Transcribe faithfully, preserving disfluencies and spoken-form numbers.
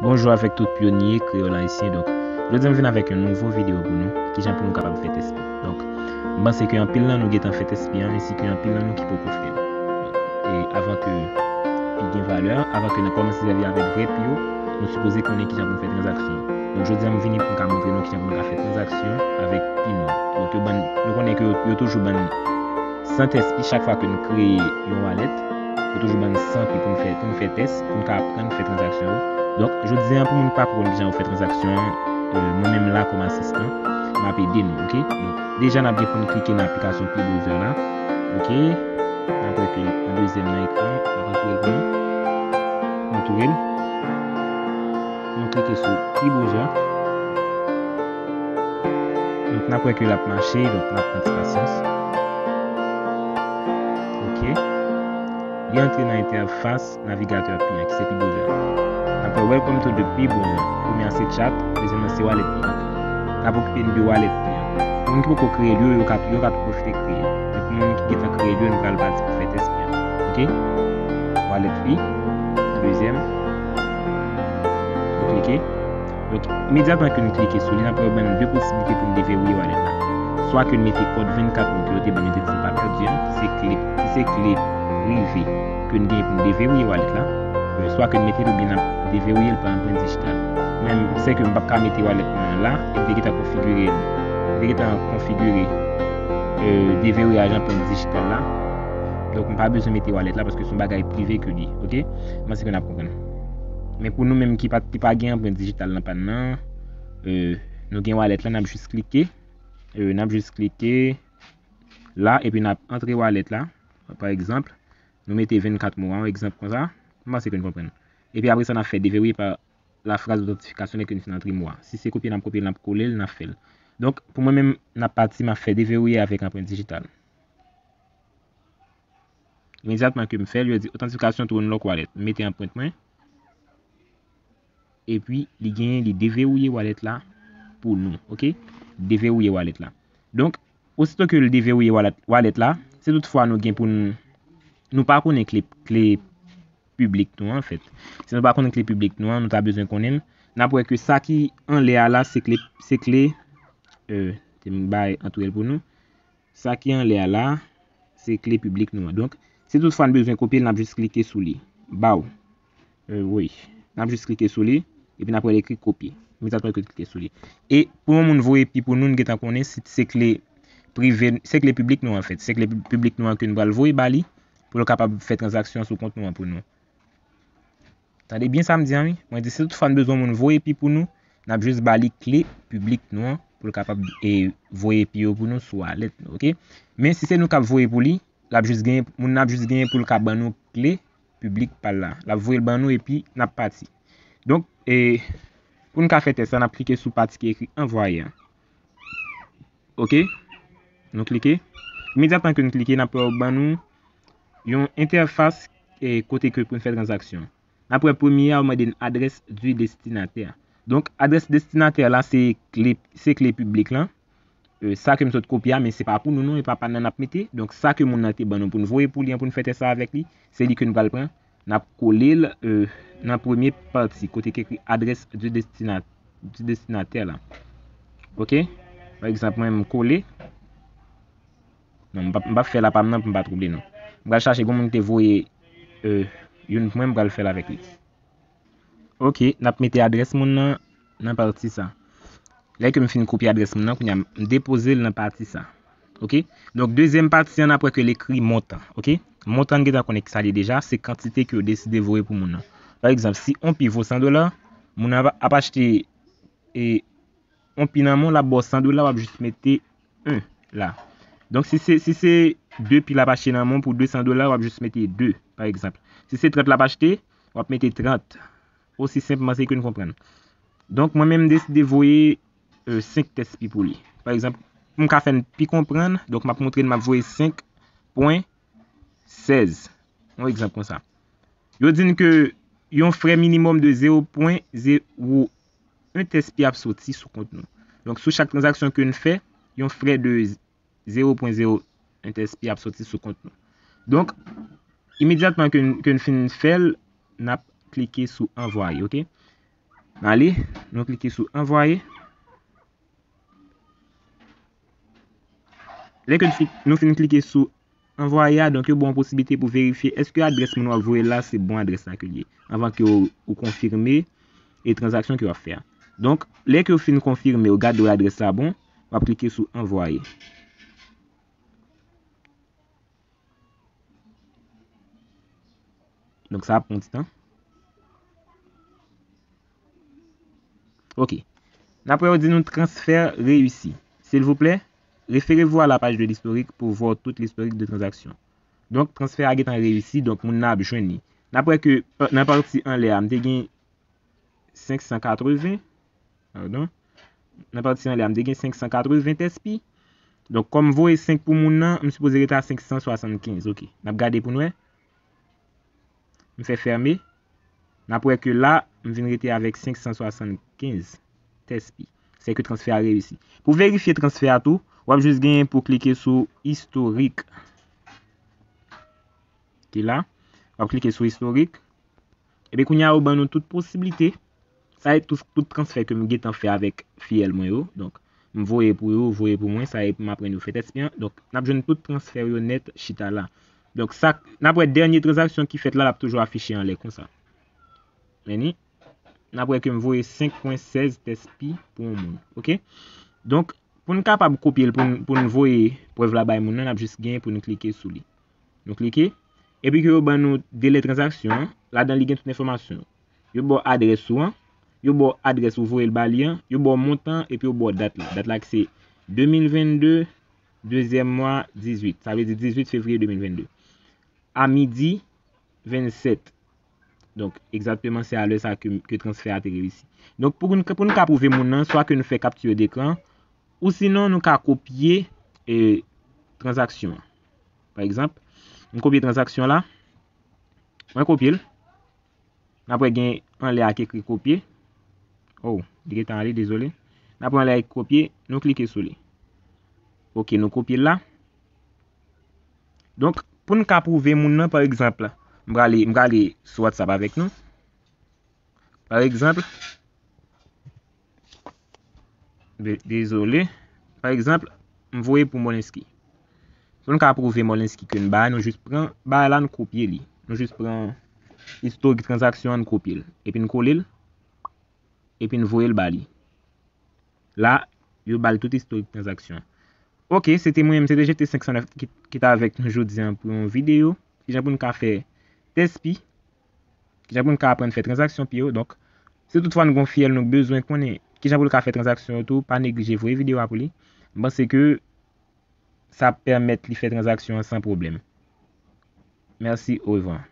Bonjou avèk tout pyonye kreyòl ayisyen. Donk, jodi a m vin avèk yon nouvo videyo pou nou, kijan pou nou kapab fè tès pi. Donk, m panse ke anpil nan nou gentan fè tès pi an, ensi ke anpil nan nou ki poko fè l. E avan ke pi gen valè, avan ke nou kòmanse sèvi avèk vrè pi yo, nou sipoze konnen kijan pou nou fè tranzaksyon. Donk, jodi a m vini pou m ka montre nou kijan pou nou ka fè tranzaksyon avèk pi nou. Donk, yo ban, nou konnen ke yo, yo toujou ban san tès pi chak fwa ke nou kreye yon wallet. Yo toujou ban n san pi pou n fè, pou n fè tès, pou n ka aprann fè tranzaksyon yo. Donk, jodi a, pou moun ki pa konn kijan yo fè tranzaksyon an, euh, mwen menm la kòm asistan, m ap ede nou, oke? Donk, deja n ap gen pou n klike nan aplikasyon Pi Browser la, oke? N ap wè ke an dezyèm nan ekran, n ap antoure l pou nou. Antoure l. Nou klike sou Pi Browser. Donk, n ap wè ke l ap mache, donk n ap pran ti pasyans. Oke. Li antre nan entèfas navigatè pi an, ki se Pi Browser. N ap wè Welcome to the Pi Browser. Premye a se chat, dezyèm nan se wallet pi an. N ap okipe n de wallet pi an. Pou moun ki poko kreye l yo, yo ka, yo ka tou pwofite kreye l. Men pou moun ki gentan kreye l yo, nou pral pati pou fè tès pi an. Oke? Wallet pi, dezyèm. Nou klike. Donk, imedyatman ke nou klike sou li, n ap wè yo ban nou de posiblite pou nou deverouye wallet la. Swa ke nou mete kòd vennkat nou ke yo te ban nou, yo te di nou pa pèdi an, ki se kle, ki se kle prive ke nou genyen pou nou deverouye wallet la. Euh, swa ke nou mete l oubyen n ap deverouye l pa anprent dijital. Mwen, m sè ke m p ap ka mete wallet mwen an la, e m te gentan konfigire l. M te gentan konfigire, euh, deverouyaj anprent dijital la. Donk, m pa bezwen mete wallet la paske se yon bagay prive ke li ye, oke? M panse ke n ap konprann. Men pou nou menm ki pa, ki pa gen anprent dijital nan pa n nan, euh, nou gen wallet la, n ap jis klike. Euh, n ap jis klike la, epi n ap antre wallet la. Pa egzanp, nou mete vennkat mo a, yon egzanp konsa. M panse ke n konprann. Epi apre sa, n ap fè deverouye pa lafraz otantifikasyon lè ke n fin antre mo a. Si se kopye n ap kopye l, n ap kole l, n ap fè l. Donk, pou mwen menm, n ap pati, m ap fè deverouye avèk anprent dijital. Imedyatman ke m fè l, yo di otantifikasyon to unlock wallet. M mete anprent mwen. Epi, li genyen, li deverouye wallet la pou nou, oke? Deverouye wallet la. Donk, osito ke l deverouye wallet, wallet la, si toutfwa nou gen pou n, nou pa konnen kle, kle piblik nou an, anfèt. Si nou pa konnen kle piblik nou an, nou ta bezwen konnen l. N ap wè ke sa ki anlè a la, se kle, se kle, euh, te m bay antoure l pou nou. Sa ki anlè a la, se kle piblik nou an. Donk, si toutfwa n bezwen kopye l, n ap jis klike sou li. Baw. Euh, wi. N ap jis klike sou li, epi n ap wè l ekri kopye. Imedyatman ke n klike sou li. E pou yon moun voye pi pou nou, n gentan konnen si se kle prive, se kle piblik nou an, anfèt. Se kle piblik nou an ke n pral voye ba li, pou l kapab fè tranzaksyon sou kont nou an pou nou. Tande byen sa m di an, wi. Mwen di, si toutfwa n bezwen moun voye pi pou nou, n ap jis ba li kle piblik nou an, pou l kapab, e, voye pi yo pou nou sou wallet nou, oke? Men si se nou k ap voye pou li, l ap jis genyen, moun nan ap jis genyen pou l ka ban nou kle piblik pa l la. L ap voye l ban nou epi n ap pati. Donk, e, pou n ka fè tès la, n ap klike sou pati ki ekri anvwaye an. Oke? Nou klike. Imedyatman ke n klike, n ap wè yo ban nou yon entèfas, e, kote ke pou n fè tranzaksyon. N ap wè premye a, yo mande n adrès du destinataire. Donk, adrès destinatè la, se kle, se kle piblik lan. E, sa ke m sot kopye a, men se pa pou nou non, e pa pa n nan n ap mete. Donk, sa ke moun nan te ban nou pou n voye pou li an, pou n fè tès la avèk li, se li ke n pral pran. N ap kole l, e, nan premye pati, kote ki ekri adrès du destina-, du destinataire la. Oke? Pa egzanp, mwen, m kole. Non, m p ap, m p ap fè l apa m nan pou m pa twouble nou. M pral chache gon moun ki te voye, e, youn pou mwen, m pral fè l avèk li. Oke, n ap mete adrès moun nan nan pati sa. Lè ke m fin kopye adrès moun nan, kounye a m depoze l nan pati sa. Oke? Donk, dezyèm pati an, n ap wè ke l ekri montan. Oke? Montan, n gentan konnen ki sa l ye deja, se kantite ke yo deside voye pou moun nan. Pa egzanp, si on pi vo san dola, moun nan ap, ap achte, e, on pi nan men w, l ap ba w san dola, w ap jis mete en la. Donk, si se, si se de pi l ap achte nan men w pou de san dola, w ap jis mete de, pa egzanp. Si se trant l ap achte, w ap mete trant. Osi senp, m panse ke n konprann. Donk, mwen menm, m deside voye, e, senk tès pi pou li. Pa egzanp, pou m ka fè n pi konprann, donk, m ap montre n, m ap voye senk pwen sèz. Yon egzanp konsa. Yo di n ke yon frè minimòm de zewo pwen zewo en tès pi ap soti sou kont nou. Donk, sou chak tranzaksyon ke n fè, yon frè de zewo pwen zewo en tès pi ap soti sou kont nou. Donk, imedyatman ke n, ke n fin fè l, n ap klike sou anvwaye, oke? N ale, nou klike sou anvwaye. Lè ke nou fin, nou fin klike sou anvwaye a, donk yo ba w posiblite pou verifye èske adrès moun w ap voye la se bon adrès la ke l ye, anvan ke w, ou konfime e tranzaksyon ke w ap fè a. Donk, lè ke w fin konfime, ou gade wè adrès la bon, w ap klike sou anvwaye. Donk, sa ap pran ti tan. Ok. N ap wè yo di nou transfè reyisi. Silvouplè, référez-vous à la page de l'historique pour voir tout l'historique de transaction. Donk, transfè a gentan reyisi, donk moun nan ap jwenn li. N ap wè ke, pa, nan pati anlè a, m te gen senk san katreven, padon, nan pati anlè a, m te gen senk san katreven TESPI. Donk, kòm m voye senk pou moun nan, m sipoze rete a senk san swasannkenz. Ok. N ap gade pou n wè. M fè fèmen. N ap wè ke la, m vin rete avèk senk san swasannkenz TESPI. Sèke transfè a reyisi. Pou verifye transfè a tou, w ap jis genyen pou klike sou istorik. Ki la. W ap klike sou istorik. Epi kounye a, yo ban nou tout posiblite. Sa e tout, tout transfè ke m gentan fè avèk fiyèl mwen yo. Donk, m voye pou yo, voye pou mwen, sa e pou m aprann yo fè TESPI an. Donk, n ap jwenn tout transfè yo nèt chita la. Donk, sa, n ap wè dènye tranzaksyon ki fèt la, l ap toujou afiche anlè konsa. Men ni, n ap wè ke m voye senk pwen sèz TESPI pou yon moun. Ok? Donk, pou n kapab kopye l, pou n, pou n voye prèv la bay moun nan, n ap jis genyen pou n klike sou li. Nou klike. Epi ke yo ban nou delè tranzaksyon an, ladan li gen tout enfòmasyon. Yo ba w adrès ou an, yo ba w adrès ou voye l ba li an, yo ba w montan, epi yo ba w dat la. Dat la ki se de mil vennde, dezyèm mwa, dizuit. Sa vle di dizuit fevriye de mil vennde. A midi vennsèt. Donk, egzakteman, se a lè sa ke, ke transfè a te reyisi. Donk, pou n, pou n ka pwouve moun nan, swa ke nou fè kapti dekran, ou sinon nou ka kopye, e, tranzaksyon an. Pa egzanp, m kopye tranzaksyon la. Mwen kopye l. N ap wè gen anlè a ki ekri kopye. Oh, li gentan ale, dezole. N ap wè anlè a ki kopye, nou klike sou li. Ok, nou kopye l la. Donk, pou n ka pwouve moun nan, pa egzanp, m prale, m prale sou WhatsApp avèk nou. Pa egzanp, de-, dezole. Pa egzanp, m voye pou Molenski. Pou n ka pwouve Molenski ke n bay, nou jis pran bagay la, nou kopye li. Nou jis pran istorik tranzaksyon an, nou kopye l. Epi n kole l. Epi n voye l ba li. La, yo ba l tout istorik tranzaksyon. Ok, se te mwen, se te G T senk san nèf ki, ki t avèk nou jodi an pou yon videyo. Kijan pou n ka fè TESPI. Kijan pou n ka aprann fè tranzaksyon pi yo. Donk, si toutfwa n gon fiyèl nou bezwen konnen kijan pou l ka fè tranzaksyon yo tou, pa neglije voye videyo a pou li. M panse ke sa ap pèmèt li fè tranzaksyon an san pwoblèm. Mèsi, orevwa.